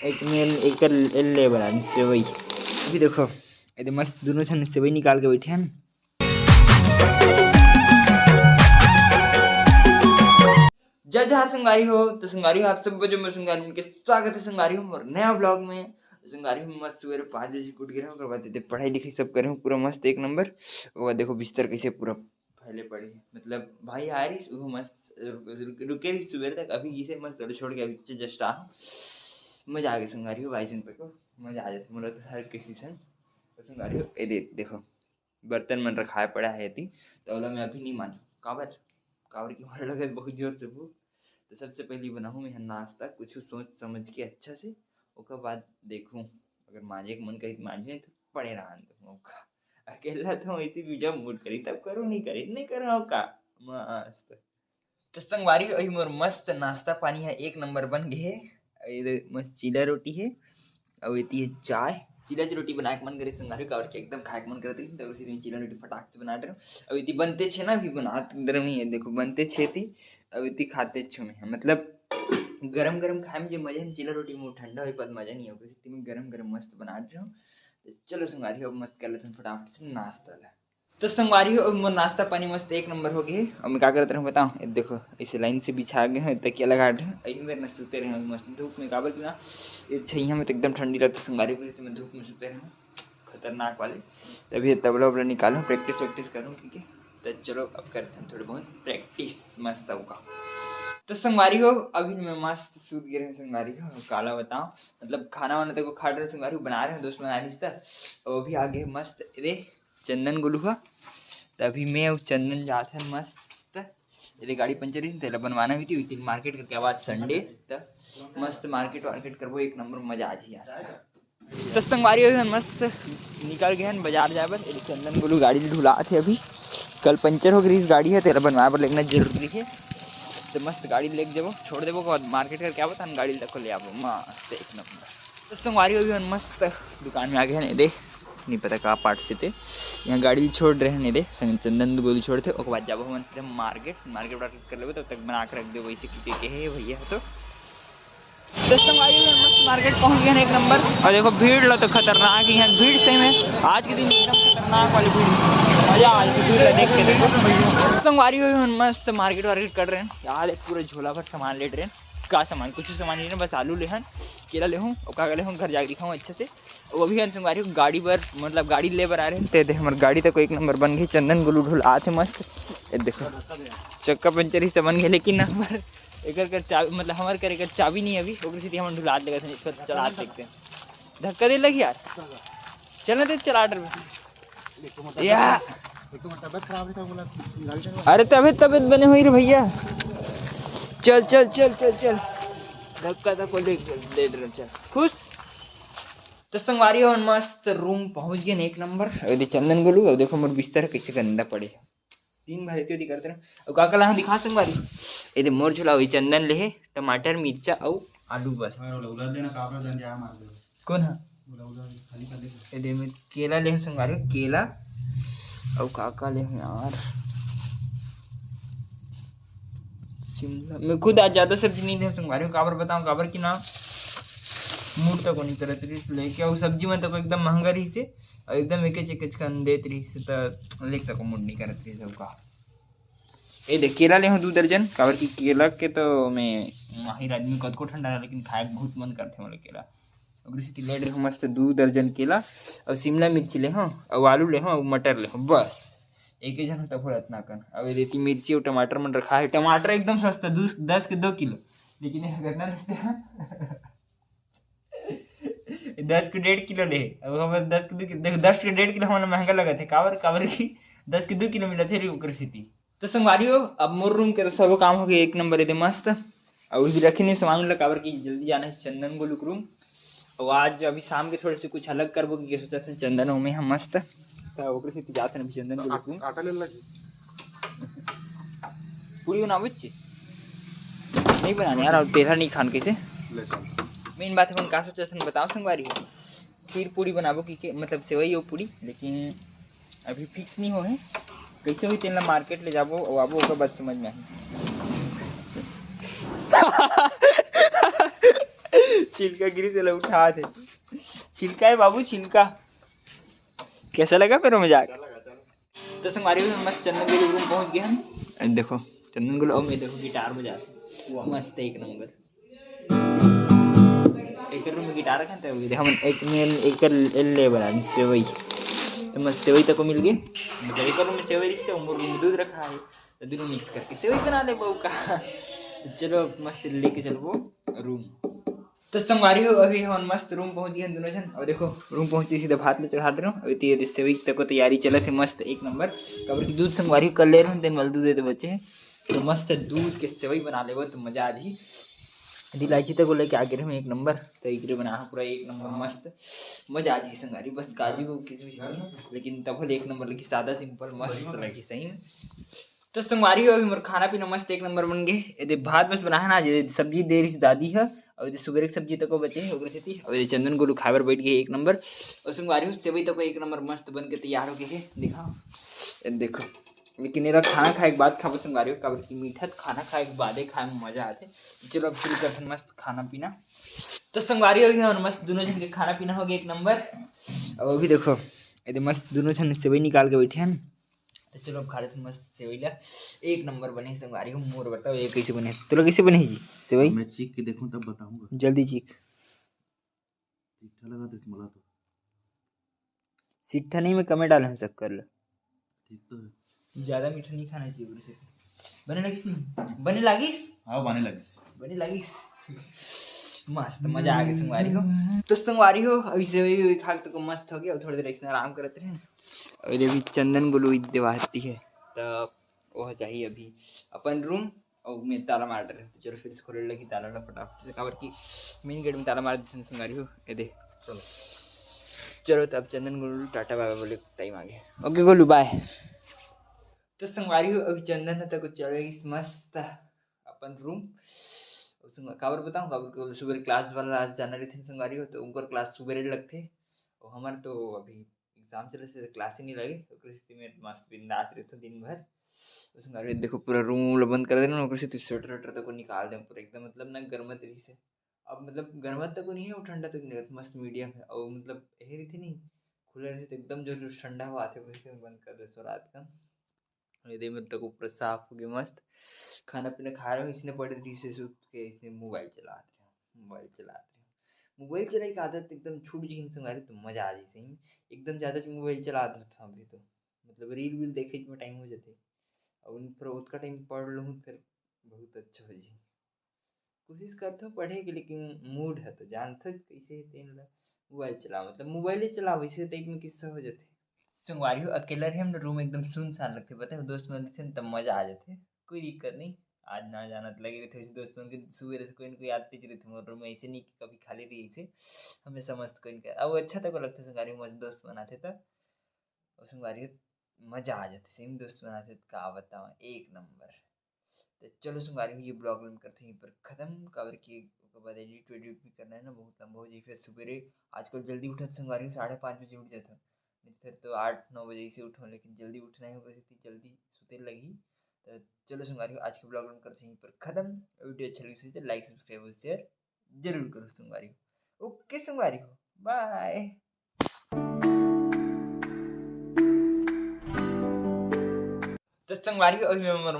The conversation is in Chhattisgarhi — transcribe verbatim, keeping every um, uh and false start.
एक मेल एक ले बना सेवई। अभी देखो, ये मस्त दोनों झन सेवई निकाल के बैठे हैं। जय जोहार संगवारी हो। तो संगवारी हो, आप सब जो मोर संगवारी मन के स्वागत है संगवारी हो मोर नया ब्लॉग में। संगवारी हो, मस्त सुबेरे पाँच बजे उठ गए रहूँ, ओकर बाद एदे पढ़ाई लिखाई सब करे हूँ पूरा मस्त एक नंबर। ओकर बाद देखो बिस्तर कैसे पूरा फैले पड़े हे, मतलब भाई आ रही वो मस्त रुक- रुक- रुके रही सुबेरे तक, अभी इसे मस्त चलो छोड़ के अभी जस्ट आ हूँ। मजा आ गया संगवारी हो, भाई संग को मजा आ जाता मोला तो हर किसी संग। तो संगवारी हो, ये दे देखो बर्तन मन रखाए पड़ा है एती, तो ओला मैं अभी नहीं मांजू। काबर? काबर कि मोला लगे बहुत जोर से भूख। तो सबसे पहले बनाहूँ मैं नाश्ता, कुछ सोच समझ के अच्छा से, ओकर बाद देखूँ, अगर मांजे के मन करी तो मांजे, नहीं तो पड़े रहन दे। ओका अकेला तो ऐसी भी जब मूड करी तब करो, नहीं करी तो नहीं करो। ओका मस्त। तो संगवारी, अभी मोर मस्त नाश्ता पानी है एक नंबर बन गए है। ये मस्त चीला रोटी है, अउ एती है चाय। चीला च रोटी बनाए के मन करे संगवारी, काबर के एकदम खाए के मन करत रहिस, तब सीधे चीला रोटी फटाक से बना डरे। अउ एती बनते छे ना, अभी बनात डरे नहीं है, देखो बनते छे ती, अउ एती खाते छो में, मतलब गरम गरम खाए में जे मजा है चीला रोटी में, वो ठंडा होए के बाद मजा नहीं है। ओकर सेती मैं गरम गरम मस्त बना डरे हूँ। तो चलो संगवारी, अब मस्त कर लेते हैं फटाफट से नाश्ता ला। तो संगवारी हो, अब मोर नाश्ता पानी मस्त एक नंबर हो गए। अब मैं का करत रहूँ बताओ, ये देखो ऐसे लाइन से बिछा गए हैं, तकिया लगा डरे हूँ। यही मेरे ना सुते रहे हैं मस्त धूप में, काबर कि ना ये छैया में तो एकदम ठंडी लगती संगवारी हो, तो मैं धूप में सुते रहे हूँ खतरनाक वाले। तभी ये तबला उबला निकालूँ, प्रैक्टिस वैक्टिस करूँ, क्योंकि तो चलो अब करते हैं थोड़ी बहुत प्रैक्टिस मस्त होगा। तो संगवारी हो, अभी मैं मस्त सूत गए रहे संगवारी हो, काला बताओ, मतलब खाना वाना देखो खा रहे संगवारी हो, बना रहे हैं दोस्त बना रही था, और अभी आगे मस्त रे चंदन गोलू हा। त अभी मैं अउ चंदन जात हन मस्त, एदे गाड़ी पंचर रहिस, तेला बनवाना भी थी, उस दिन मार्केट करके आवाज संडे, त मस्त मार्केट वार्केट करबो, एक नंबर मजा आ जाही आज। त संगवारी हो मस्त निकल गए हन बाजार जाए बर। एदे चंदन गोलू गाड़ी ल ढुलात हे अभी, कल पंचर हो गई गाड़ी है, तेला बनवाए बर लेगना जरूरी है। तो मस्त गाड़ी लेके जाबो, छोड़ देबो, ओकर बाद मार्केट करके आबो, तहन गाड़ी ल तको ले आबो, मस्त एक नंबर। तो संगवारी हो भी मन मस्त दुकान में आ गए हैं, देख नहीं पता का पार्ट से थे। यहाँ गाड़ी छोड़ रहे हैं, दे संग चंदन गोलू छोड़ते, ओकर बाद जाबो हमन सीधे मार्केट, मार्केट वार्केट कर लेबो, तब तक बना के रख देबो वैसे की के हे भैया हो तो। तो संगवारी हो मस्त मार्केट पहुँच गए हैं एक नंबर। और देखो भीड़ लो तो खतरनाक ही है, भीड़ सही में आज के दिन एकदम खतरनाक वाली भीड़, मजा आ जाए भीड़ ला देख के। देखो संगवारी हो मन मस्त मार्केट वार्केट कर रहे हैं यार, एक पूरा झोला भर सामान ले रहे हैं। का सामान, कुछ सामान नहीं, बस आलू लेहन, केला लेहूँ और का लेहूँ, घर जाके दिखाऊँ अच्छे से। वो भी हन संगवारी हो गाड़ी बर, मतलब गाड़ी ले बर आ रहे हैं। ते दे हमर गाड़ी तक एक नंबर बन गई, चंदन गोलू ढुलात हे मस्त। ये देखो चक्का पंचर ही से बन गए, लेकिन हमर एकर कर चाबी, मतलब हमर कर एकर चाबी नहीं अभी, ओकर सेती हमन ढुलात लेगत हन, इसको चलात देखते हैं। धक्का दे लगी यार, चलना दे, चला डर में। या। एक तो तबियत खराब है, बोला गाड़ी चलवा। अरे तबियत, तबियत बने हुई रे भैया। चल चल चल चल चल, धक्का धक्का दे दे डर, चल खुश। तो संगवारी हो मस्त रूम पहुंच गए एक नंबर। अरे चंदन गोलू, अब देखो मोर बिस्तर कैसे गंदा पड़े है। तीन भर एती ओती करते रहो। अउ का का लाहूं दिखा संगवारी। एदे मोर झोला वही चंदन ले हे, टमाटर, मिर्चा अउ आलू बस। हाँ, उला, उला देना, काबरा जन जाए मार दे। कौन है? उला, उला, खाली कर दे। एदे में केला ले हूं संगवारी, केला। अउ का का ले हूं यार? शिमला। मैं खुद आज ज्यादा सब्जी नहीं ले हूं संगवारी, काबर बताऊं, काबर कि ना मूड तक नहीं करत रहिस लेके, अउ सब्जी मन तक एकदम महंगा रहिस हे। अउ एकदम एकेच एकेच कन देत रहिस, त लेक तको मूड नहीं करत रहिस। अउ का, ए देख, केला ले हूं दू दर्जन, काबर कि केला के तो मैं माहिर आदमी, कतको ठंडा रहा, लेकिन खाए के बहुत मन करथे मोला केला। ओकरे सेती ले रहे हूं मस्त दू दर्जन केला, अउ शिमला मिर्ची ले हूं, अउ आलू ले हूं, अउ मटर ले हूं, बस। एके झन हो तभो रतना कन। अउ एती मिर्ची अउ टमाटर मन रखा है, टमाटर एकदम सस्ता, दू, दस के दो किलो, लेकिन ये घटना दस के डेढ़ किलो ले। अब हम दस के दो किलो, देखो, दस के डेढ़ किलो हमन ला महंगा लगत हे। काबर? काबर कि दस के दो किलो मिलत हे रे, ओकर सेती। तो संगवारी हो, अब मोर रूम के तो सबो काम हो गए एक नंबर, एदे मस्त। अउ भी रखे नहीं सामान ला, काबर कि जल्दी जाना है चंदन गोलू के रूम। अउ आज अभी शाम के थोड़े से कुछ अलग करबो, कि सोचत हन चंदन अउ मैं हम मस्त। त ओकरे सेती जात हन अभी चंदन गोलू के रूम। आटा ले ला जी। पूड़ी बनाबो ची? नहीं बनाने यार, अउ तेला नहीं खान कैसे? ले चल। मेन बात है, अपन का सोचत हन बताओ संगवारी हो। खीर पूड़ी बनाबो कि के, मतलब सेवई अउ पूड़ी, लेकिन अभी फिक्स नहीं हो है। कैसे होई तेन ला मार्केट ले जाबो अउ आबो, ओकर बाद समझ में आही। छिलका गिरी से उठा थे। छिलका है बाबू, छिलका। कैसा लगा मेरा मजाक? तो संगवारी हो, मस्त चंदन के रूम पहुंच गए हम। ए, देखो चंदन गुलू, अब मैं देखो गिटार बजा, मस्त एक नंबर। एक रूम में गिटार रखा था, हम एक में एक ले बना सेवई, तो मस्त सेवई तक को मिल गए। मतलब एक रूम में सेवई रखी से, उमर रूम में दूध रखा है, तो दोनों मिक्स करके सेवई बना ले बहू का। तो चलो मस्त लेके चलबो रूम। तो संगवारी हो, अभी हमन मस्त रूम पहुंच गए दोनों झन। और देखो रूम पहुंचते सीधा भात ले चढ़ा दे रहे हो। अभी तो ये सेवई तक को तैयारी चलत है मस्त एक नंबर। काबर कि दूध संगवारी हो कल ले रहे हो, दिन वाला दूध दे दे बच्चे हैं, तो मस्त दूध के सेवई बना लेबो तो मजा आ जी। इलायची तक को लेके आ गए हम एक नंबर, तो एकरे बना पूरा एक नंबर मस्त मजा आ जी संगवारी। बस काजू को किशमिश नहीं, लेकिन तब एक नंबर लगी, सादा सिंपल मस्त लगी सही में। तो संगवारी हो, अभी मोर खाना पीना मस्त एक नंबर बन गए। ये दे भात बस बना है ना, जे सब्जी दे रही दादी है, और ये सुबह की सब्जी तक को बचे है ओकरे सेती। और ये चंदन गुलू खाए बर बैठ गए एक नंबर। और संगवारी हो, सेवई तक को एक नंबर मस्त बन के तैयार हो गए है, दिखा, ये देखो। लेकिन ये खाना खाए के बाद खाबो संगवारी हो, काबर कि मीठा खाना खाए के बादे खाए में मजा आते। चलो अब शुरू करते हैं मस्त खाना पीना। तो संगवारी हो, अभी हमर मस्त दोनों झन के खाना पीना हो गया एक नंबर। और अभी देखो ये दे मस्त दोनों झन सेवई निकाल के बैठे हैं। तो चलो अब खा लेते हैं मस्त सेवई ला। एक नंबर बने संगवारी हो। मोर बताओ ये कैसे बने, तोला कैसे बने जी सेवई? मैं चीख के देखूं तब बताऊंगा। जल्दी चीख। मीठा लगा तो इसमें ला तो। सिट्ठा नहीं, मैं कमे डाले हूँ शक्कर ला। ठीक तो है। ज्यादा मीठा नहीं खाना चाहिए बोले से। बने लगिस नहीं? बने लागिस? हाँ, बने लगिस। बने लागिस। मस्त मजा आ गया संगवारी हो। तो संगवारी हो, अभी सेवई वेवई खा के तो मस्त हो गया, अब थोड़ी देर ऐसे आराम करते हैं। और ये भी चंदन गुलू देवाती है, तो वो चाहिए अभी अपन रूम। और मैं ताला मार रहे, तो चलो फिर से खोले लगी ताला ला फटाफट से, काबर कि मेन गेट में ताला मार देते हैं संगवारी हो। ये दे चलो। चलो तो अब चंदन गुलू टाटा बाय बाय बोले टाइम आ गया। ओके गुलू बाय। तो संगवारी हो, अभी चंदन है तो कुछ चलो इस मस्त अपन रूम। काबर बताऊँ, काबर कि सुबह क्लास वाला आज जाना रहिथे संगवारी हो, तो उनकर क्लास सुबह लगथे। और हमार तो अभी एग्जाम चले से क्लास ही नहीं लगे, तो ओकरे सेती मैं मस्त बिंदास रहथों दिन भर। तो संगवारी देखो पूरा रूम वूम ला बंद कर देना, ओकरे सेती स्वेटर वेटर तक को निकाल दें पूरा एकदम, मतलब ना गरमत रही से। अब मतलब गरमत तक नहीं है, वो ठंडा तक नहीं लगता, मस्त मीडियम है। और मतलब यही रही थी नहीं, खुला रही तो एकदम जोर जोर ठंडा हवा आते, ओकरे सेती मैं बंद कर देथों रात का। ये दे मेरे तक ऊपर साफ हो गया मस्त। खाना पीना खा रहे हो, इसने पड़े रही से सुत के, इसने मोबाइल चला रहे हो, मोबाइल चला रहे हो। मोबाइल चलाई की आदत एकदम छूट जी संगवारी, तो मजा आ जाए सही में। एकदम ज्यादा मोबाइल चला रहे था अभी तो, मतलब रील वील देखे में टाइम हो जाते। और उन पर उतका टाइम पढ़ लूँ फिर बहुत अच्छा हो जी। कोशिश करथों पढ़े के, लेकिन मूड है तो जानथो कैसे है तेन ला। मोबाइल चला, मतलब मोबाइल ही चला, वैसे टाइप में किस्सा हो जाते। संगवारी हो, अकेला रहे हम रूम एकदम सुनसान लगते, बताओ दोस्त मन रहिथे तब मजा आ जाते। कोई दिक्कत नहीं, आज ना जाना तो लगे रहिथे वैसे दोस्त मन के, सुबह से कोई ना कोई आते रहिथे मोर रूम में, ऐसे नहीं कि कभी खाली रही ऐसे, हमेशा मस्त कोई ना कोई। अब अच्छा तक लगते संगवारी हो, मस्त दोस्त मन आते तो और संगवारी हो मजा आ जाते, सेम दोस्त मन आते तो का बताओ, एक नंबर। तो चलो संगवारी हो, ये ब्लॉग ला करते हैं पर खत्म, काबर कि ओकर बाद एडिट वेडिट भी करना है ना, बहुत लंबा हो जाए। फिर सुबेरे आजकल जल्दी उठत संगवारी हो, साढ़े पाँच बजे उठ जाता, नहीं तो फिर तो आठ नौ बजे से उठो, लेकिन जल्दी उठना है, ओकर सेती जल्दी सुते लगी। तो चलो संगवारी हो, आज के ब्लॉग ला करते हैं पर खत्म। वीडियो अच्छा लगे तो लाइक सब्सक्राइब और शेयर जरूर करो संगवारी हो। ओके संगवारी हो, बाय। तो संगवारी हो, अभी हमर